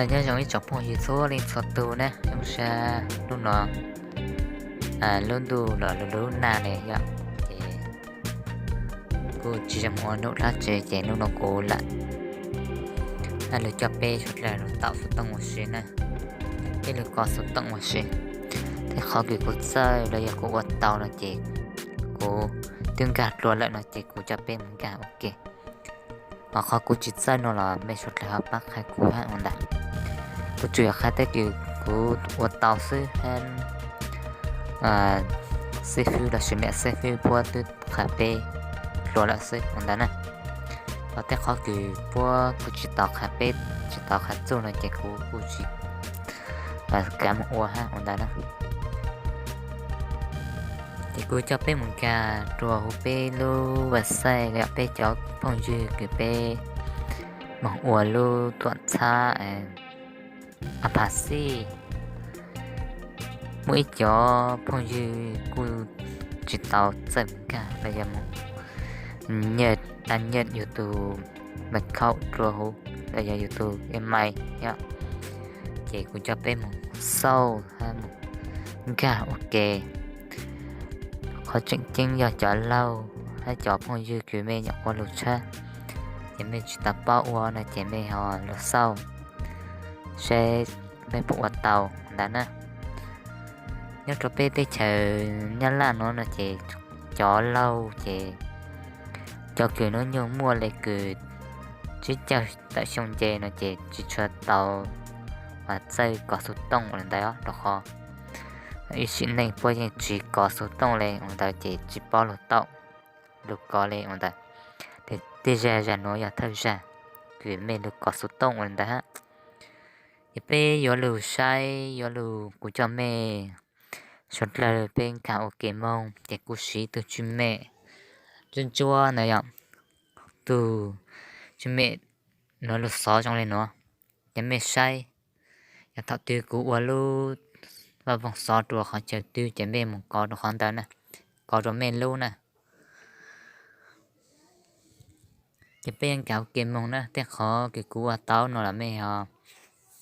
Nyob zoo ib tsoom phooj ywg txhua leej txhua tus na, zoo siab hnub no lub ntuj los lub nag li yom, ces kuj tsis zoo ua num dab tsi ces hnub no kuv lam lug coj peb suav dlawg lug tau xov tooj ua si na, peb lug kov xov tooj ua si. Tej qhov kws kuv txawj los yog kuv ua tau no ces kuv twb nkag dlua lawm no ces kuv coj peb mus nkag ua ke. Ho qhov kuv tsis txawj no los mej suav dlawg ho pab qha kuv hab ua ntawd. Kuv tsuas yog qha tej kws kuv ua tau xwb hab xib fwb los sis niam xib fwb puab twb qha peb dlua lawm xwb ua ntawd na. Ho tej qhov kws puab kuj tsis tau qha peb, tsis tau qha txuj no ces kuv kuj tsis kav moog ua hab ua ntawd na. Ces kuv coj peb mus nkag rua huv peb lub website, peb cov phooj ywg kws peb moog ua lub tuam txhab a phaxi. Muaj ib cov phooj ywg kuj tsis tau txawj mus nkag los yog mus nyaj, daj nyaj yug tus mật khẩu rua huv los yog yug tus email yom. Ces kuv coj peb mus xauj hab mus nkag ua ke. Qhov tseem ceeb yog cov laug hab cov phooj ywg kws mej nyuam qhuav lug tshab, ces mej tsis tau paub ua no ces mej ho lug xauj seb mej puas ua tau ntawd na. Nyob rua peb teb chaws Nyab Laj nuav no ces cov laug ces cov kws hnub nyoog muaj le kws tsib caug tawm xyoo nce no ces tsis tshua tau txawj kov xov tooj ua li ntawd rau qhov ib sim neej puab yeej tsis kov xov tooj li ua ntawd ces tsis paub lug tau lug kov li ua ntawd. Tej zag zag nuav yog thawj zag kws mej lug kov xov tooj ua li ntawd hab. Ces peb yuav lug saib, yuav lug, kuv coj mej suav dlawg peb nkag ua ke moog ces kuv siv tug tswj mem ntsuab ntsuab ntawd yom, tug tswj mem nuav lug xov zoo li nuav, ces mej saib. Yog thaum twg kuv ua lub vaj voog xov rua qhov chaw twg ces mej mus kov rua qhov ntawd na, kov rua mej lub na. Ces peb yuav nkag ua ke moog na, tej qhov kws kuv ua tau no los mej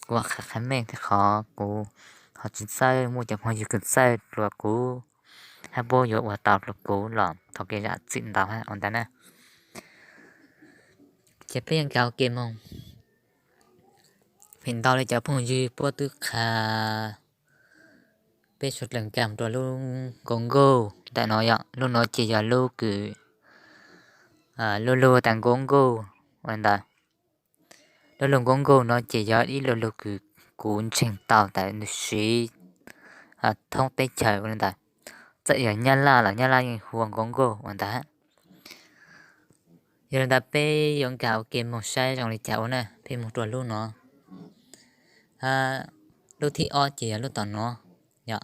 kuv ua qha qha mej, tej qhov kuv ho tsis txawj, muaj cov phooj ywg kws txawj dlua kuv hab puab yuav ua tau dlua kuv los thov kev zam txim ntau hab ua ntawd na. Ces peb yuav nkag ua ke moog. Feem ntau li cov phooj ywg puab twb qha peb suav dlawg nkag mus rua lub Google ntawm no yom. Lub nuav ces yog lub kws lub lug tas Google ua ntawd. Lub lug Google no ces yog ib lub lug kws kuv ntseeg tau tas nws siv thoob teb chaws ua li ntawd. Txawm yog Nyab Laj los Nyab Laj yeej hu ua Google ua ntawd hab. Yog li ntawd peb yuav nkag ua ke moog saib zoo li cas ua na, peb moog rua lub no. Lub thib ob ces yog lub tom no, yog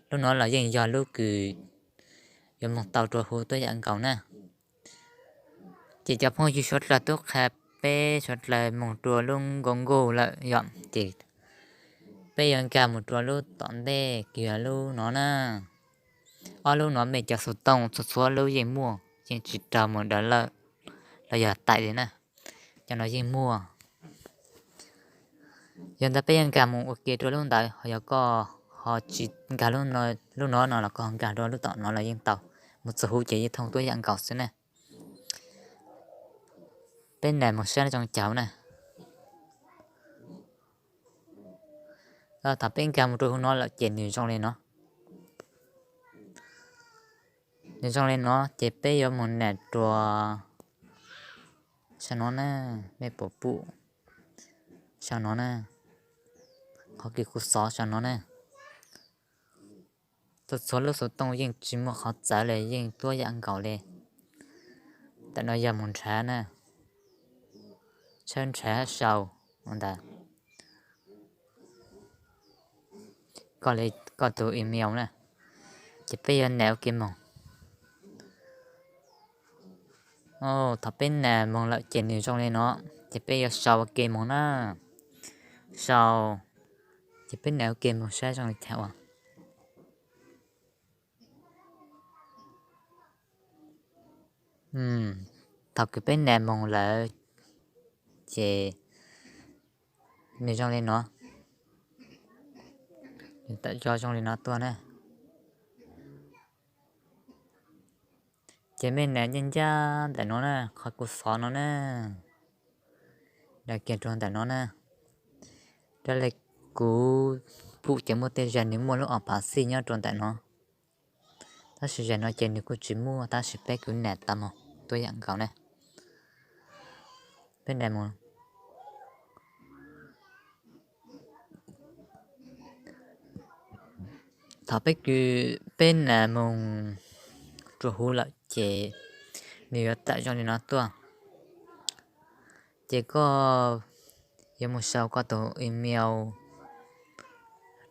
lub no los yeej yog lub kws yuav moog tau rua huv tuab yam nkaus na. Ces cov phooj ywg suav dlawg tub qha peb suav dlawg moog rua lub Google lawm yom, ces peb yuav nkag mus rua lub tom ntej kws yog lub no na. Ob lub no mej cov xov tooj txhua txhua lub yeej muaj, yeej tsis raug mus daws lawm los yog taim li na, cov no yeej muaj. Yog ntawd peb yuav nkag mus ua ke rua lub ntawd, ho yog koj ho tsis nkag lub no no los koj ho nkag rua lub tom no los yeej tau, mus txug huv ces yeej thooj tuab yam nkaus xwb na. Peb nam moog saib zoo caag na. Thaum peb nkag mus rua huv no lawm ces nws zoo li no. Nws zoo li no ces peb yuav moog nam rua sau no na, mej puas pum sau no na, qhov kws kuv xov sau no na. Txhua txhua lub xov tooj yeej tsis muaj qhov txawv li, yeej tuab yam nkaus li. Tam no yog mus nrhav na, tshawb nrhav sau ua ntawd. Koj li koj tus email na, ces peb yuav nam ua ke moog. Thaum peb nam moog lawm ces nws zoo li no, ces peb yuav sau ua ke moog na. Sau, ces peb nam ua ke moog saib zoo li cas ua. Thaum kws peb nam moog lawm ces Nws zoo li no, nws tawm zoo li no tuaj na. Ces mej nas ncaj ncaj ntawm no na, qhov kuv xov no na, nas kiag rau ntawm no na. Raws li kuv pum ces muaj tej zag nws muaj lub o pav xij nyob rau ntawm no, tab sis zag no ces nws kuj tsis muaj, tab sis peb kuj nas tau mus tuaj yam nkaus na. Peb nas mus. Thaum peb kws, peb nas mus rua huv lawm ces nws yuav tawm zoo li no tuaj. Ces koj yuav mus sau koj tus email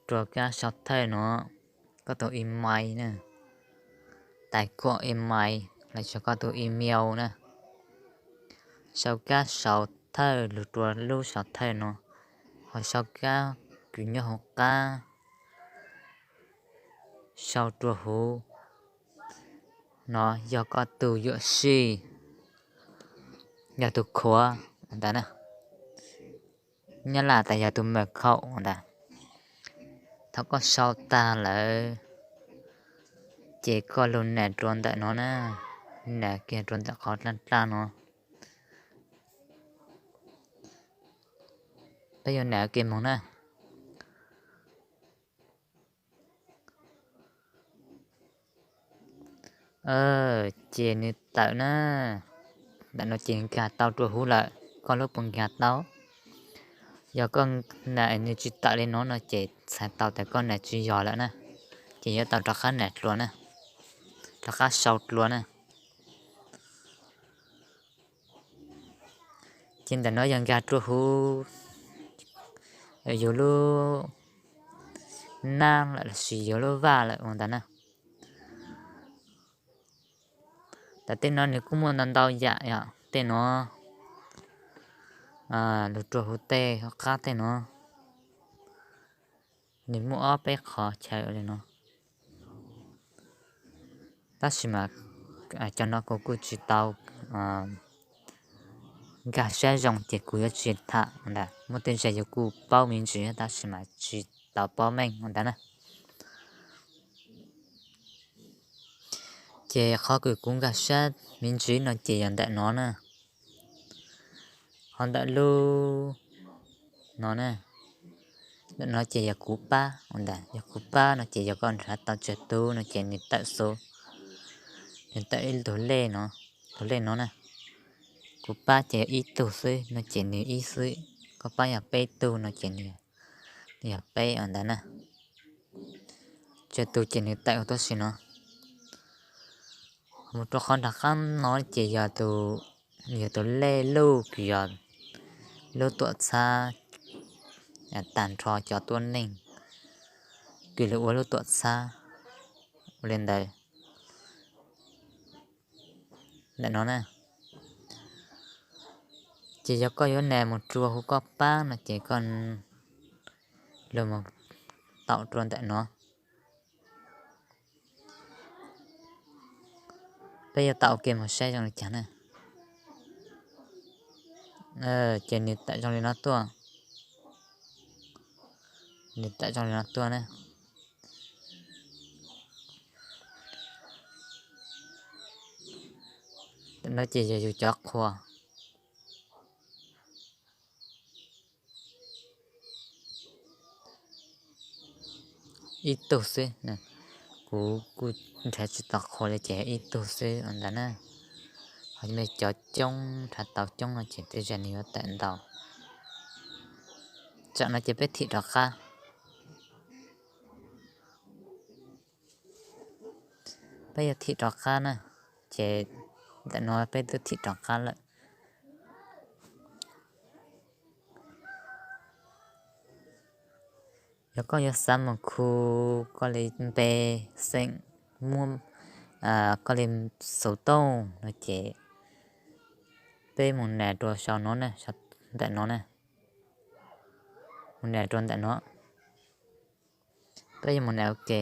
rua kab sau thawj no, koj tus email na, tais kuam email los yog koj tus email na. Sau kab sau thawj lug rua lub sau thawj no, ho sau kab kws nyob huv qab sau rua huv no yog koj tug yuam sij, yog tug khuav ntawd na, nyab laj tas yog tug mem khaum ntawd. Thaum koj sau tag lawm ces koj lug nas rua ntawm no na, nas kiag rua ntawm qhov dlaj dlaj no. Peb yuav nas ua ke moog na. Ces nws tawm na, ntawm no ces nkag tau rua huv lawm, koj lub puas nkag tau. Yog koj nas nws tsis tawm li no no ces txhais tau tas koj nas tsis yog lawm na, ces yuav tau rov qab nas dlua na, rov qab sau dlua na. Ces ntawm no yog nkag rua huv yus lub nab lawm lossis yus lub vaj lawm ua ntawd na. Tam tej no nws kuj muaj ntau ntau yam yom, tej no lug rua huv tej qab tej no, nws muaj ob peb qhov chaw li no. Tab sis mas cov no kuv kuj tsis tau nkag siab zoo ces kuv yuav tsis tham ntag. Muaj tej zag yus kuj paub me ntsis tab sis mas tsis tau paub meej ua ntawd na. Ces qhov kws kuv nkag siab me ntsis no ces yog ntawm no na, ho ntawm lub no na, ntawm no ces yog kuv pab ua ntawd. Yog kuv pab no ces yog koj nrhav tau tsawg tug no ces nws tawm xu, nws tawm ib tug lej no, tug lej no na. Kuv pab ces yog ib tug xwb no ces nws ib xwb, koj pab yog peb tug no ces nws yog peb ua ntawd na. Tsawg tug ces nws tawm tuab si no. Mus rau qhov nram qab no ces yog tus, yog tus lej luj kws yog lub tuam txhab tag nrho cov tuab neeg kws lug ua lub tuam txhab ua li ntawd. Ntawm no na, ces yog koj yuav nas mus rua huv koj pab no ces koj lug mus taum rua ntawm no. Peb yuav taum ua ke mus saib zoo li cas na. Ces nws tawm zoo li no tuaj, nws tawm zoo li no tuaj na. Ntawm no ces yog yus cov qhua. Ib tug xwb, kuv kuj nrhav tsis tau qhua li ces ib tug xwb ua ntawd na. Ho cov coob, nrhav tau coob no ces tej zag nws yuav tawm ntau. Tsam no ces peb thim rov qab. Peb yuav thim rov qab na, ces ntawm no peb twb thim rov qab lawm. Yog koj yuav xav mus khu koj li npe, xeem, muab koj li xov tooj no ces peb mus nas rau saum no na, ntawm no na, mus nas rau ntawm no. Peb yuav mus nas ua ke,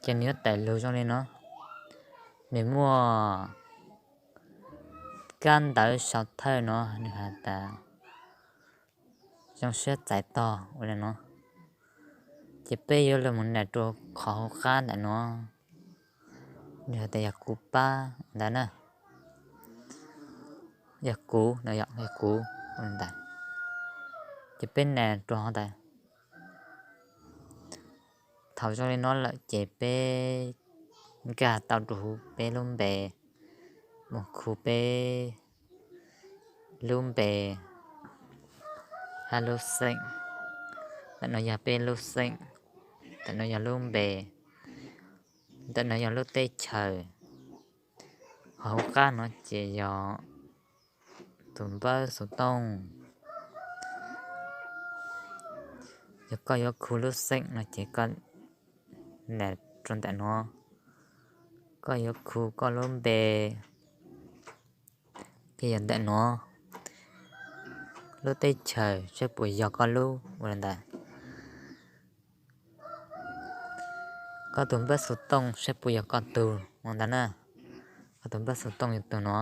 ces nws yuav tawm lug zoo li no. Nws muaj kab ntawv sau thawj no nws has tas zoo siab txais tog ua li no. Ces peb yuav los mus nias rau qhov hauv qab ntawm no, nws has tas yog kuv pab ntawd na, yog kuv no, yog kuv ntawd. Ces peb nias rau hauv ntawd. Thaum zoo li no lawm ces peb nkag tau rau hauv peb lub npe, mus khu peb lub npe hab lub xeem. Ntawm no yog peb lub xeem, ntawm no yog lub npe, ntawm no yog lub teb chaws. Hauv qab no ces yog tus npawb xov tooj. Yog koj yuav khu lub xeem no ces koj nias rau ntawm no. Koj yuav khu koj lub npe ces yog ntawm no. Lub teb chaws saib puas yog koj lub ua li ntawd. Koj tus npawb xov tooj saib puas yog koj tug ua ntawd na. Koj tus npawb xov tooj yog tus no,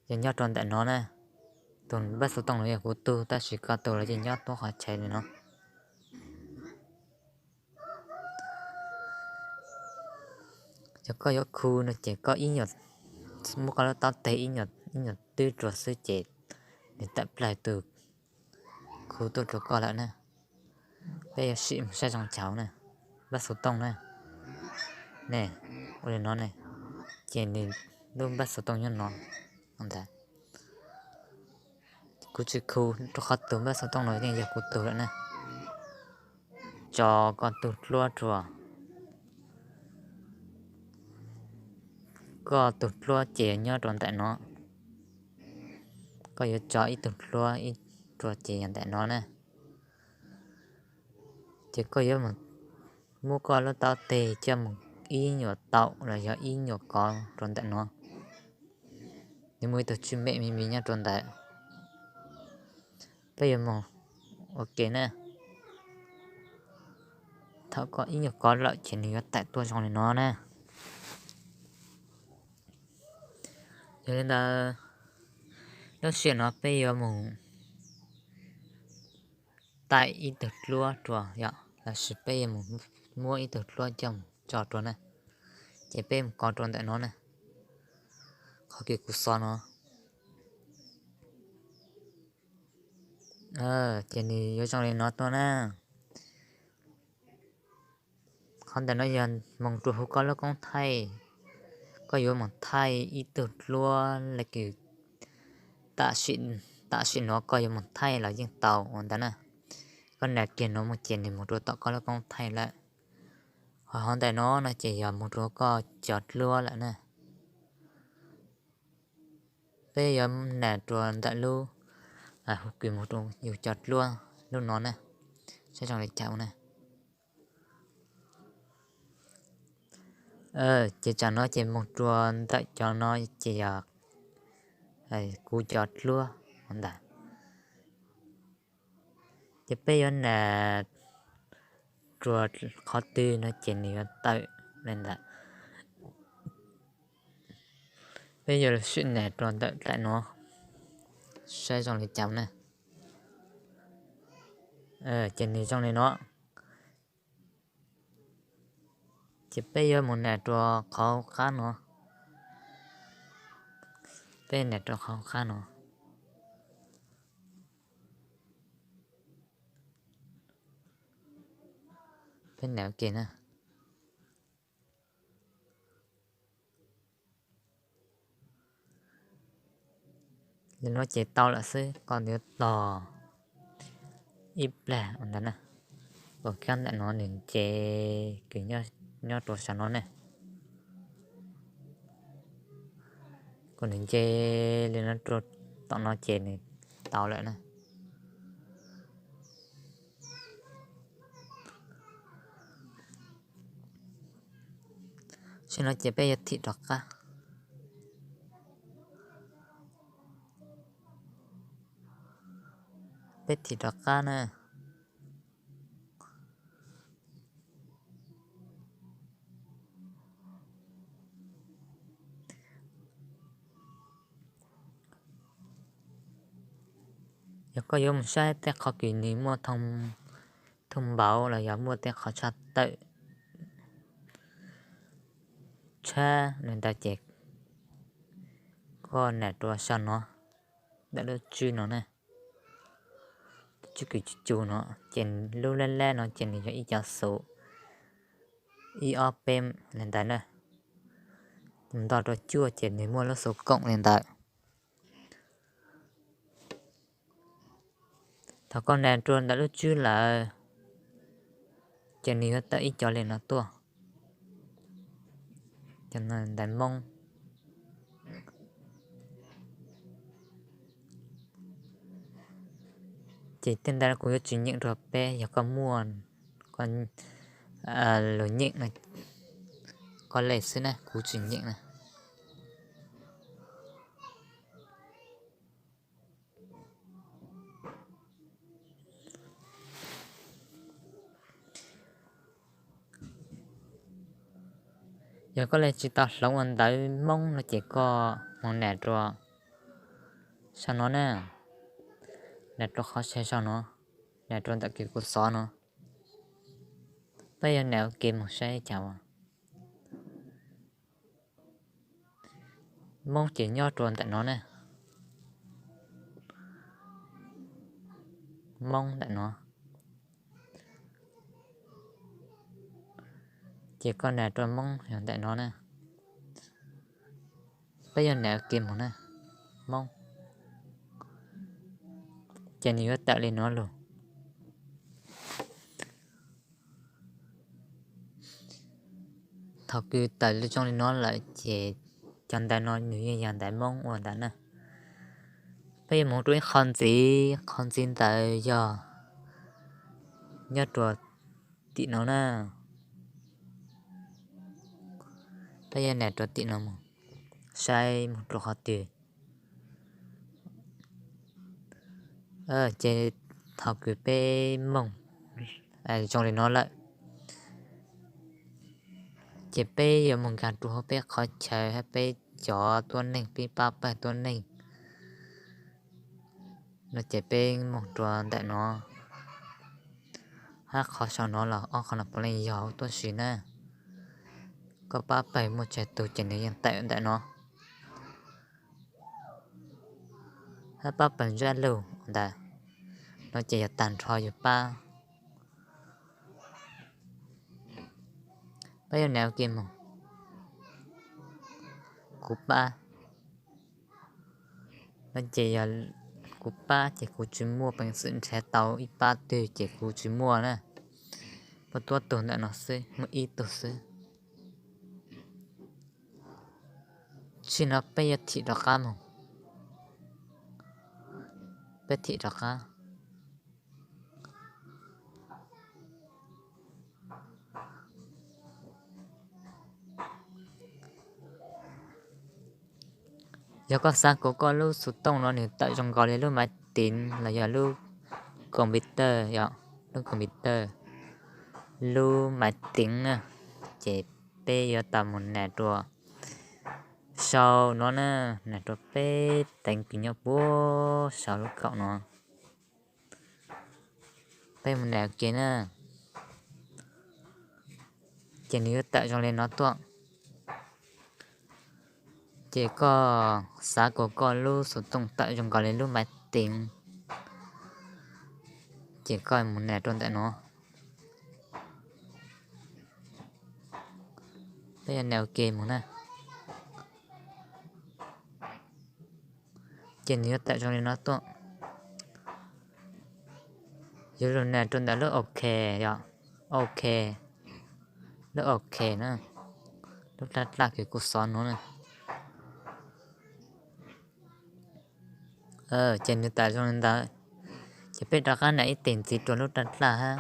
yog nyob rau ntawm no na. Tus npawb xov tooj no yog kuv tug tab sis koj tug los yeej nyob tuab qhov chaw li no. Yog koj yuav khu no ces koj ib nyuag muab koj lub taub teg ib nyuag twb rua xwb ces nws tawm plaws tus khu tuaj rau koj lawm na. Peb yuav sim mus saib zoo caum na, npawb xov tooj na. Ne, ua li no ne, ces nws lub npawb xov tooj nyob no ntag. Kuv tsis khu rau qhov tus npawb xov tooj no yeej yog kuv tug lawm na. Tso koj tug dluab rua. Koj tug dluab ces nyob rau ntawm no. Koj yuav tso ib tug dluab ib rua ces yog ntawm no na. Ces koj yuav mus muab koj lub taub teg coj mus ib nyuag tau los yog ib nyuag kov rau ntawm no. Nws muaj ib tug tswj mem me me nyob rau ntawd. Peb yuav mus ua ke na. Thaum koj ib nyuag kov lawm ces nws yuav tawm tuaj zoo li no na. Yog li ntawd, lub sij hawm no peb yuav mus taim ib tug dluab rua yom, los sis peb yuav mus muab ib tug dluab coj mus tso rua na. Ces peb mus kov rua ntawm no na, qhov kws kuv xov no. Ces nws yuav zoo li no tuaj na. Qhov ntawm no yog moog rua huv koj lub koob thaij. Koj yuav moog thaij ib tug dluab le kws tam sim no koj yuav moog thaij los yeej tau ua ntawd na. Koj nias kiag no mus ces nws moog rua tom koj lub koob thaij lawm. Ho hov ntawm no no ces yog moog rua koj cov dluab lawm na. Peb yuav nias rua ntawm lub, hu kws moog rua yug cov dluab lub no na, saib zoo li cas na. Ces tsam no ces moog rua ntawm cov no ces yog kuv cov dluab ntag. Ces peb yuav nias rua qhov twg no ces nws yuav tawm li ntawd. Peb yuav sim nias rua ntawm daim no, saib zoo li cas na. Ces nws zoo li no. Ces peb yuav mus nias rua qhov qab no. Peb nias rua qhov qab no. Peb nias ua ke na. Li no ces tau lawm xwb, koj yuav tos ib plag ua ntawd na. Ua kab ntawm no nws nce kws nyob rua saum no ne. Kuv nws nce li no rua tom no ces nws tau lawm na. Saib no ces peb yuav thim rov qab. Peb thim rov qab na. Yog koj yuav mus saib tej qhov kws nws muaj thoob npauv los yog muaj tej qhov tshaj tawm tshab li ntawd ces koj nias rua sau no, ntawm lub tswb no na, tswb kws cus no, ces lub lab lab no ces nws yog ib cov xus ib ob peb li ntawd na. Nto rua cuaj ces nws muaj lub xus koom li ntawd. Thaum koj nias rua ntawm lub tswb lawm, ces nws yuav tawm ib co li no tuaj, ntawv Moob. Ces tej ntawd kuv yuav tsis nyeem rua peb, yog koj muaj lug nyeem koj le xwb na, kuv tsis nyeem na. Yog koj le tsis tau hloov ua ntawv Moob no ces koj mus nias rua sau no na, nias rua qhov sau no, nias rua ntawm kws kuv xov no. Peb yuav nias ua ke mus saib cas. Moob ces nyob rua ntawm no na, Moob ntawm no. Ces koj nias rua Moob yog ntawm no na, peb yuav nias ua ke mus na, Moob. Ces nws yuav tawm li no lug. Thaum kws tawm zoo li no lawm ces cov ntawv no nws yeej yog ntawv Moob ua ntawd na. Peb yuav mus rua ib qho ntxiv, qhov ntxiv ntawd yog nyob rua tim no na. Peb yuav nias rua tim no mus saib mus rua qhov twg. Ces thaum kws peb moog zoo li no lawm, ces peb yuav mus nkag rua huv peb qhov chaw hab peb cov tuab neeg, peb pab pawg tuab neeg no ces peb moog rua ntawm no. Hab qhov sau no los ob qhov no puav leej yog huv tuab si na. Koj pab pawg muaj tsawg tug ces nws yeej tawm ntawm no. Hab pab pawg zaj lug ntawd no ces yog tag nrho yug pab. Peb yuav nias ua ke mus. Kuv pab no ces yog kuv pab ces kuv tsis muaj peev xwm nrhav tau ib pab twg ces kuv tsis muaj na. Muaj tuab tug ntawm no xwb, muaj ib tug xwb. Tsim no peb yuav thim rov qab mus. Peb thim rov qab. Yog koj xav kom koj lub xov tooj no nws tawm zoo nkaus li lub maiv tiv los yog lub computer, lub computer, lub maiv tiv na, ces peb yuav tau mus nias rua sau no na, nias rua peb teev kws nyob puag saum lub kaum no. Peb mus nias ua ke na. Ces nws yuav tawm zoo li no tuaj. Ces koj xav kom koj lub xov tooj tawm zoo nkaus li lub maiv tiv, ces koj mus nias rua ntawm no. Peb yuav nias ua ke mus na. Ces nws yuav tawm zoo li no tuaj. Yuav lug nias rua ntawm lub ok, yog ok, lub ok na, lub dlaj dlaj kws kuv xov no na. Ces nws tawm zoo li ntawd, ces peb rov qab nias ib teg ntxiv rua lub dlaj dlaj hab.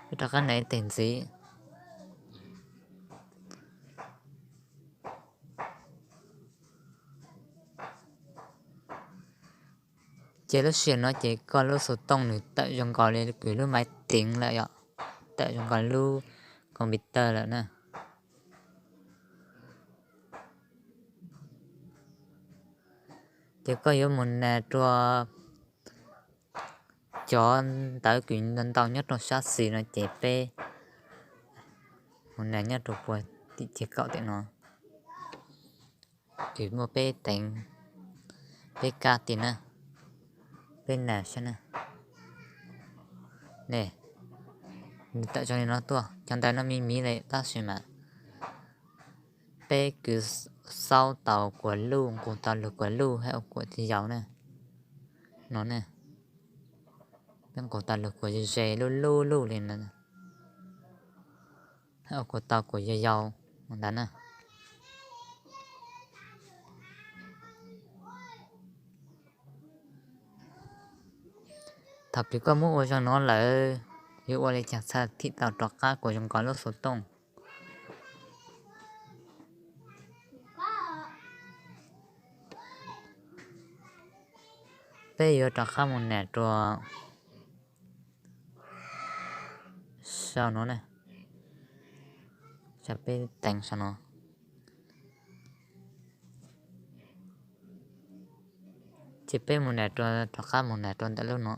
Peb rov qab nias ib teg ntxiv. Ces lub sij hawm no ces koj lub xov tooj nws tawm zoo nkaus li kws lub maiv tiv lawm yom, tawm zoo nkaus li lub computer lawm na. Ces koj yuav mus nias rua Cov ntawv kws ntau ntau nyob rau sab xis no ces peb mus nas nyob rau puag tim ceg kaum tim no, kws muaj peb teev, peb kab tim na, peb nas saib na. Ne, nws tawm zoo li no tuaj, cov ntawv no me miv li tab sis mas peb kws xaub tau kuas luj, nqus tau luag kuas luj hab ua kuas yau na. No ne, peb nqus tau luag kuas ze ze luj luj luj li ntawd, hab ua kuas tau kuas yau yau ntawd na. Thaum kws koj muab ua zoo no lawm, yuav ua li cas txhaj thim tau rov qab kuas zoo nkaus lub xov tooj? Peb yuav rov qab mus nas rua sau no na, sau peb teev sau no, ces peb mus nas rua, rov qab mus nas rua ntawm lub no.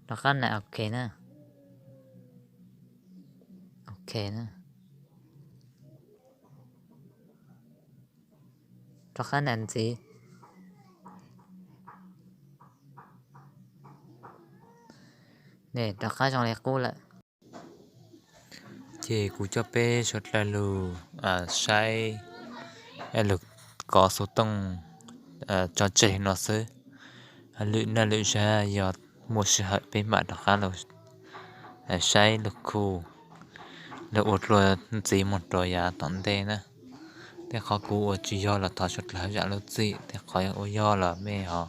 Rov qab nas ok na. Ok na. Rov qab nas ntxiv. Ne, rov qab zoo li qub lawm. Ces kuv coj peb suav dlawg lug saib, lug kov xov tooj tso tseg no xwb. Lwm naj lwm zag yog muaj sij hawm peb mam rov qab lug saib lug khu, lug ua dlua ntxiv moog rua yav tom ntej na. Tej qhov kuv ua tsis yog los thov suav dlawg zam lub txim, tej qhov ua yog los mej ho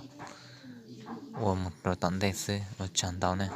ua moog rua tom ntej xwb. Ua tsaug ntau ne.